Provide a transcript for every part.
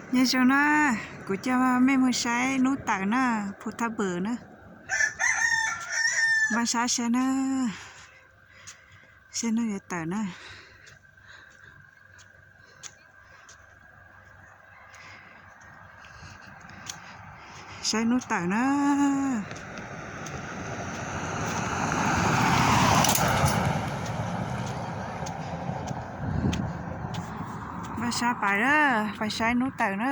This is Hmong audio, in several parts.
Nyob zoo na, kuv coj mej mus saib nub tawm na, phu thab npawm na. Npaj sab saib na, saib nub yuav tawm na. Saib nub tawm na. Npaj sab pais na, pais saib nub tawm na.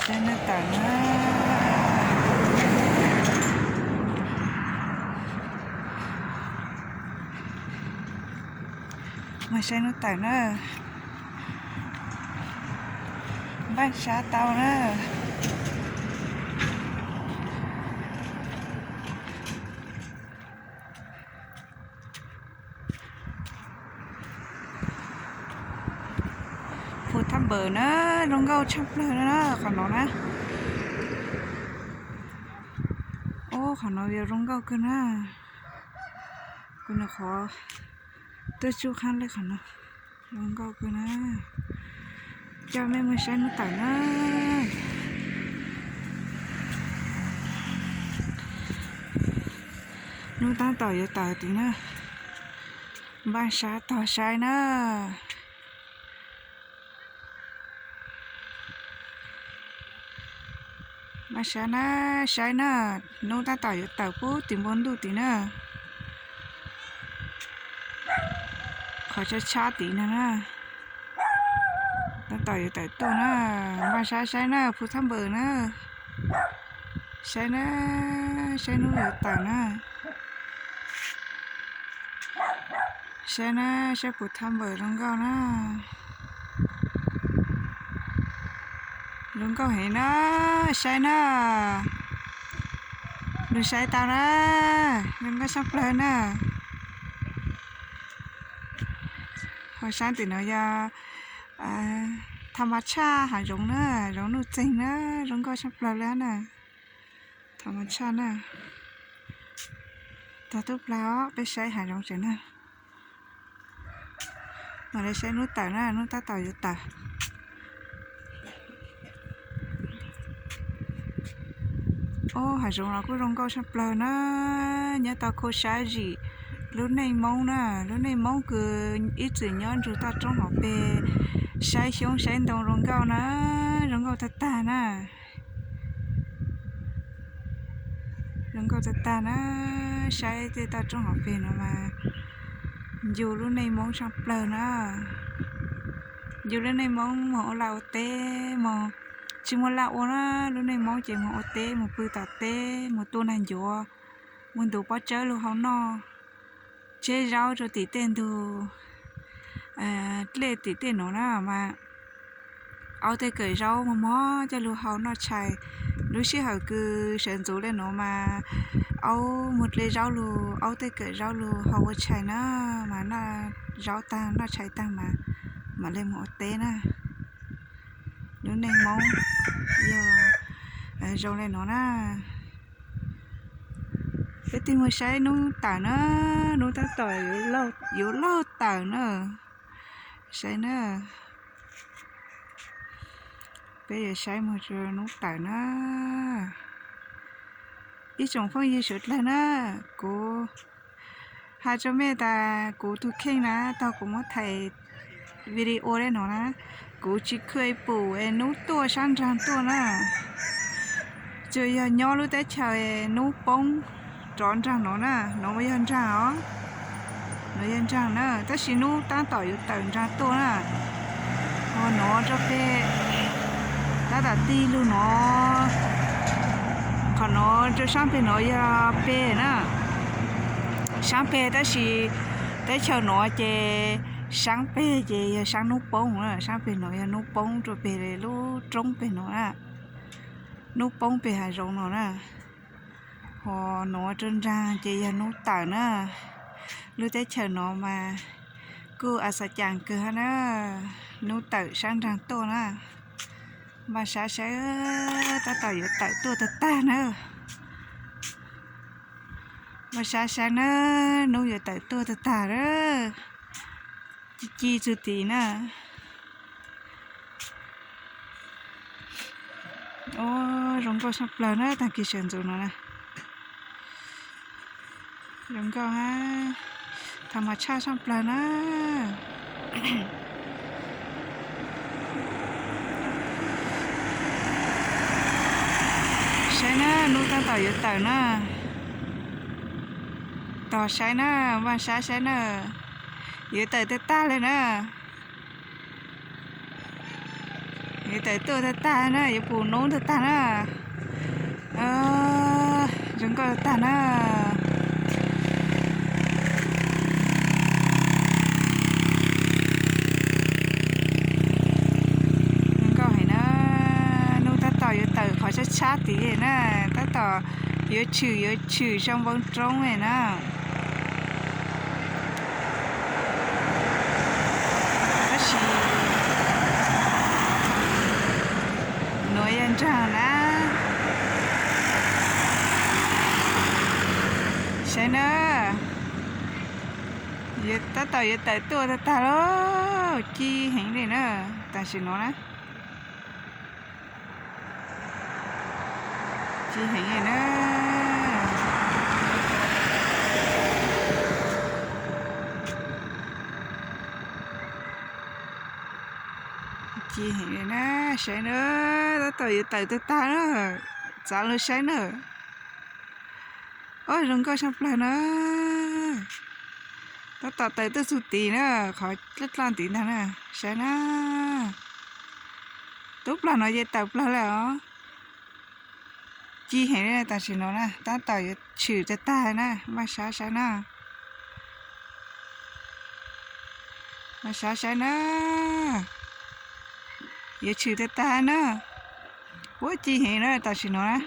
Saib nub tawm na. Mus saib nub tawm na. Npaj sab tau na. Phu thab npawm na, zoo nkauj tshaj plawg na qhov no na. Ub, qhov no yog zoo nkauj kawg na. Kuv nyuam qhuav tuaj tsuj qab lej qhov no. Zoo nkauj kawg na. Coj mej mus saib nub tawm na. Nub tab tom yuav tawm tid na. Npaj sab tog saib na. Npaj sab na, saib na, nub tab tom yuav tawm pub tim npoo ntuj tid na. Qhov tshab tshab tid no na. Tab tom yuav tawm tuaj na. Npaj sab saib na, phu thab npawm na. Saib na, saib nub yuav tawm na. Saib na, saib phu thab npawm zoo nkauj na. Zoo nkauj heev na, saib na. Nws saib tau na, zoo nkauj tshaj plawg na. Ho saib tim no yog tha ma tshaj hav zoov na, zoov nuj txeeg na, zoo nkauj tshaj plawg li na. Tha ma tshaj na. Tog tub plag os, peb saib hav zoov tsev na. Mam li saib nub tawm na, nub tab tom yuav tawm. Ob, hav zoov los kuj zoo nkauj tshaj plawg na. Nyob tau khau sab zim lub neej Moob na, lub neej Moob kws ib txwm nyob nrug toj roob hauv peg saib xyoob saib ntoo zoo nkauj na, zoo nkauj tag tag na. Zoo nkauj tag tag na, saib tej toj roob hauv peg no mas ncu lub neej Moob tshaj plawg na. Ncu lub neej Moob moog ua laj ua teb, moog tsis muaj laj ua na, lub neej Moob ces moog ua teb, moog pw tom teb, moog tua nag ncuav, moog ntuv pob tsawb lug hau noj, tseb zaub rua tim tej ntug dlej tim tej nuav na mas aub tej kawm zaub mog mog coj lug hau noj tshais. Lub sij hawm kws sawv ntxuv le nuav mas aub muag dlej zaub lug, aub tej kawm zaub lug hau ua tshais na, mas noj zaub tag noj tshais tag mas mam le moog ua teb na. Lub neej Moob yog zoo le nuav na. Peb tig moog saib nub tawm na, nub tab tom yuav laug tawm na. Saib na, peb yuav saib moog rua nub tawm na. Ib tsoom phooj ywg suav dlawg na, kuv has rua mej tas kuv tug kheej na, tog kuv muab thaij video le nuav na, kuv tsis kheev pum es nub tuaj sab nraag tuaj na. Tsuas yog nyob lub teb chaws nub poob rov nraag nuav na, nuav yog nraag os. Nuav yog nraag na, tab sis nub tab tom yuav tawm nraag tuaj na. Ho nuav rua peg, tab tom tig lug nuav, qhov nuav rua saab peg nuav yog peg na. Saab peg tab sis teb chaws nuav ces saab peg ces yog saab nub poob na, saab peg nuav yog nub poob rua peg lub roob peg nuav na. Nub poob peg hav zoov nuav na. Ho nuav rua nraag ces yog nub tawm na. Lub teb chaws nuav mas kuj a xav caas kawg hab na, nub tawm saab nraag tuaj na. Npaj sab saib, tab tom yuav tawm tuaj tag tag na. Npaj sab saib na, hnub yuav tawm tuaj tag tag na. Ci ci txug tid na. Ua, zoo nkauj sab plawg na, taag kis sawv ntxuv no na. Zoo nkauj hab, tha mas tshaj sab plawg na. Saib na, hnub tab tom yuav tawm na. Tos saib na, npaj sab saib na. Yuav tawm tag tag le na. Yuav tawm tuaj tag tag na, yuav pum hnub tag tag na. Zoo nkauj tag na. Zoo nkauj heev na. Hnub tab tom yuav tawm qhov tshab tshab tid na, tab tom yuav tshwm yuav tshwm sau npoo roob na. Tab sis nuav yog nraag na. Saib na, tab tom yuav tawm tuaj tag tag lauj, ci heev le na, tam sim nuav na. Ci heev na. Ci heev na, saib na, tab tom yuav tawm tag tag na, txav lug saib na. Ua, zoo nkauj sab plawg na. Tab tom tawm tuaj txug tid na, qhov dlaj dlaj tid ntag na, saib na. Tub plawg no yeej tawm plawg le os. Ci heev le, tam sim nuav na, tab tom yuav tshwm tag tag na, npaj sab saib na. Npaj sab saib na. Yuav tshwm tag tag na. Ua, ci heev na, tam sim nuav na.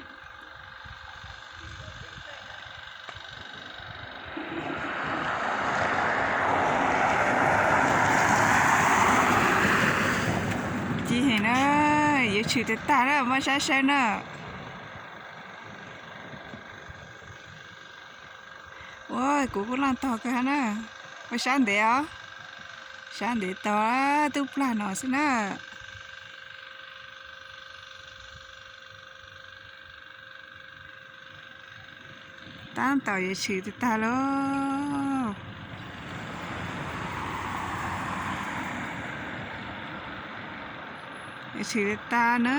Ci heev na, yuav tshwm tag tag na, npaj sab saib na. Ua, kuv kuj laaj tog kawg hab na. Ua, sab ntev os. Sab ntev tog, tub plag no xwb na. Tab tom yuav tshwm tag tag lauj. Yuav tshwm tag tag na.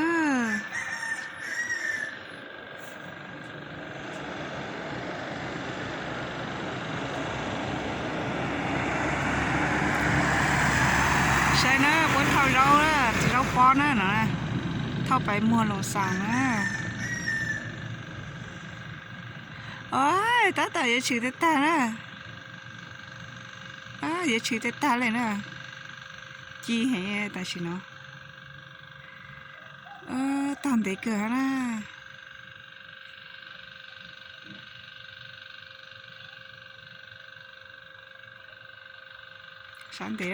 Saib na, puab thauj zaub, zaub pob na no, thauj pais muag Loos Xaas na. Tab tom yuav tshwm tag tag na. Yuav tshwm tag tag le na. Ci heev tam sim no. Tog ntev kawg hab na. Sab ntev,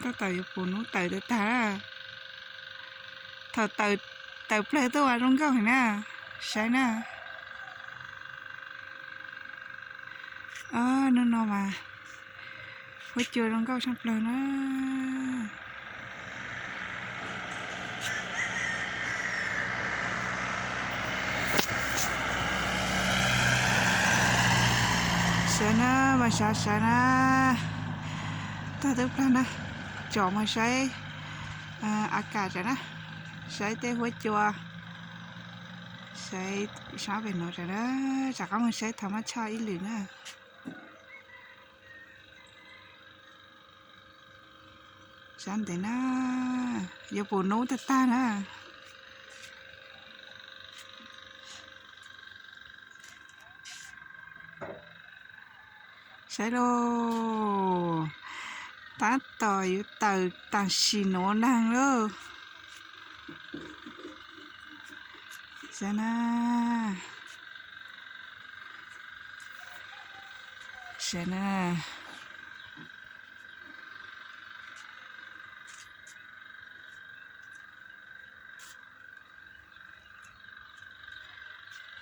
tab tom yuav pum nub tawm tag tag. Thaum tawm plawg tuaj ua zoo nkauj heev na. Saib na. Hnub no mas huab cua zoo nkauj sab plawg na. Saib na, mas saib saib na, tog tub plag na, tsom mas saib a kas tas na, saib tej huab cua, saib sab pem no tas na, rov qab mus saib thaum maj tshaj ib lwm na. Sab ntev na, yuav pum nub tag tag na. Saib lauj, tab tom yuav tawm tam sim nuav neeg lauj. Saib na, saib na.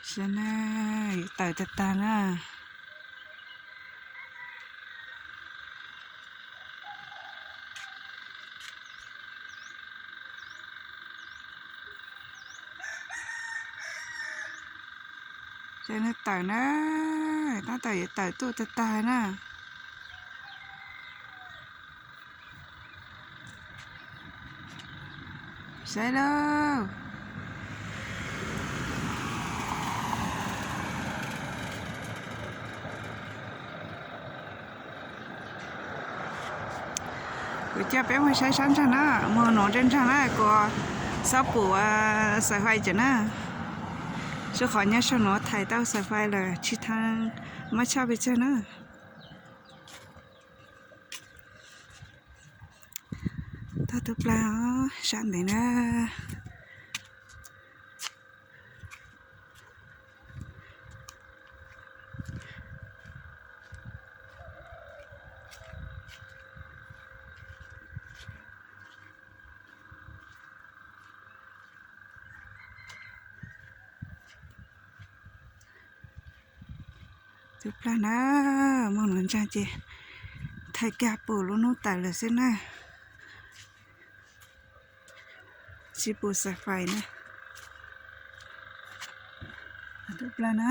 Saib na, yuav tawm tag tag na. Saib nws tawm na, tab tom yuav tawm tuaj tag tag na. Saib lauj. Kuv coj peb mus saib sab ntseeg na, mus nuv ntseeg ntseeg na, kuv xob pum xaim fais tsev na. Rau qhov nyob saum nuav thaiv tau xaim fais lawm tsis tau muab tshaj pes tsawg na. Tog tub plag sab ntev na. Tub plag na, moog nuv ntseeg ces thaij kag pum lub nub tawm lawm xwb na. Tsis pum xaim fais na. Tub plag na.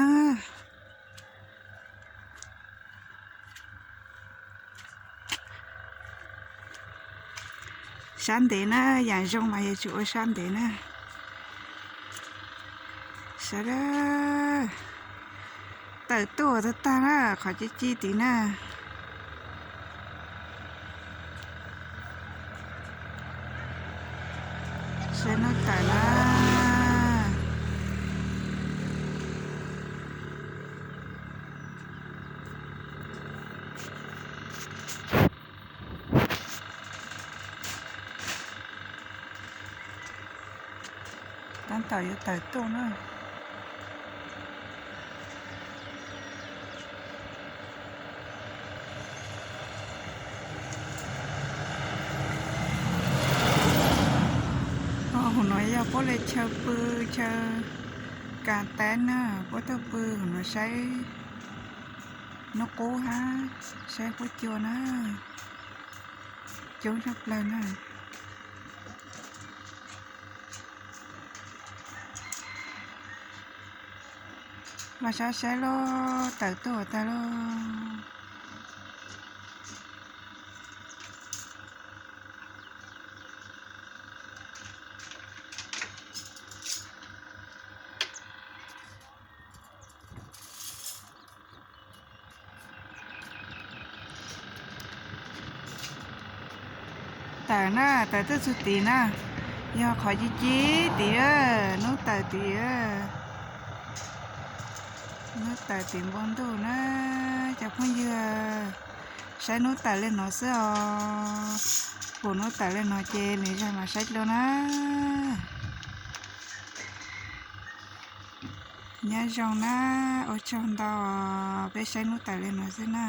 Sab ntev na, yaam zoo mas yuav tsum ua sab ntev na. Sawv daws, tawm tuaj tag tag na, qhov ci ci tid na. Saib nub tawm na. Tab tom yuav tawm tuaj na. Hauv no yog puab le chaw pw, chaw kaav taab na, puab tuaj pw hauv no saib nub qub hab saib huab cua na, coob tshaj plawg na. Los saib saib lauj, tawm tuaj tag lauj. Tawm na, tawm tuaj txug tid na, yog qhov ci ci tid, nub tawm tid, nub tawm tim npoo ntuj na. Cov phooj ywg, saib nub tawm le no xwb os. Pum nub tawm le no ces lwm zag mas saib dlua na. Nyob zoo na, ua tsaug ntau, peb saib nub tawm le no xwb na.